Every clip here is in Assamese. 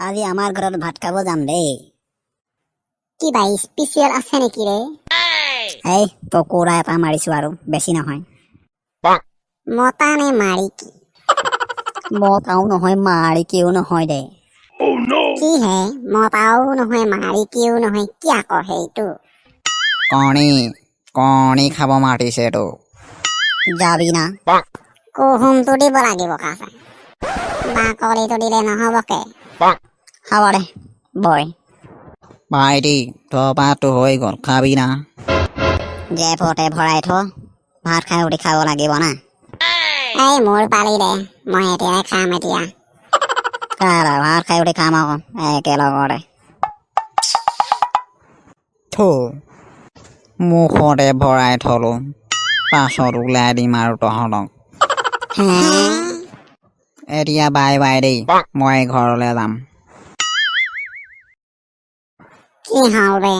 আজি আমাৰ ঘৰত ভাত খাব যাম দেই। কিবা স্পেচিয়েল আছে নেকি ৰে? এই পকোৰা এটা মাৰিছো আৰু বেছি নহয়। মতা নে মাৰিকি? মতাও নহয়, মাৰিকিও নহয় দে। কি হে, মতাও নহয় মাৰিকিও নহয়, কি আকৌ সেইটো? কণী, কণী খাব মাতিছে তোক। যাবি না? কুহুমটো দিব লাগিব, কাছে বাকলিটো দিলে নহ'বকে। হ'ব দে বয়। ভাইটি, ধপাতটো হৈ গ'ল, খাবি না? জেপতে ভৰাই থ, ভাত খাই উঠি খাব লাগিব না। এই মোৰ পালি দে, মই এতিয়াই খাম এতিয়া। কাৰা ভাত খাই উঠি খাম আকৌ একেলগতে। থু, মুখতে ভৰাই থলো, পাছত ওলাই দিম আৰু তহঁতক। এতিয়া বাই বাই দেই, মই ঘৰলৈ যাম। কি হ'ল বে?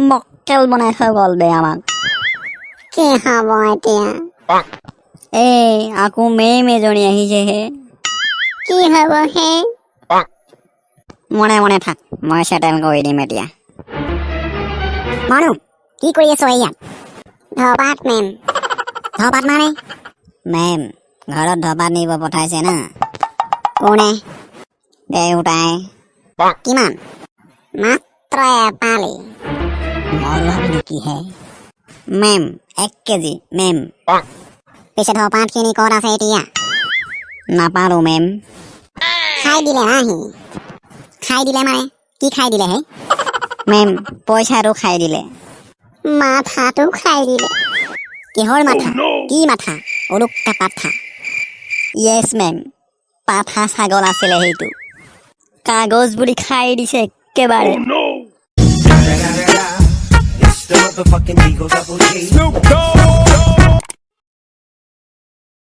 মক্কেল বনাই থৈ গ'ল বে আমাক। কি হ'ব এতিয়া? এই আকৌ মেম এজনী আহিছে হে। কি হ'ব হে? মনে মনে থাক, মই চেটেল কৰি দিম এতিয়া। মনু, কি কৰি আছ ইয়াত? ধপাত মেম। ধপাত মানে? মেম, ঘৰত ধপাত নিব পঠাইছে না। কোনে? দেউতাই। কিমান? মাত্ৰ এপালি। মৰোৱাবি নেকি হে? Ma'am, 1 KG ma'am. পিছে ধপাতখিনি ক'ত আছে এতিয়া? নাপালো মেম। খাই দিলে নাহি? খাই দিলে মানে কি খাই দিলে হে? মেম, পইচাটো খাই দিলে। মাথাটো খাই দিলে। কিহৰ মাথা? কি মাথা? উলুকা পাঠা। য়েছ মেম, পাঠা ছাগল আছিলে সেইটো, কাগজ বুলি খাই দিছে একেবাৰে। It's the motherfucking D-O-Double G. Snoop Dogg.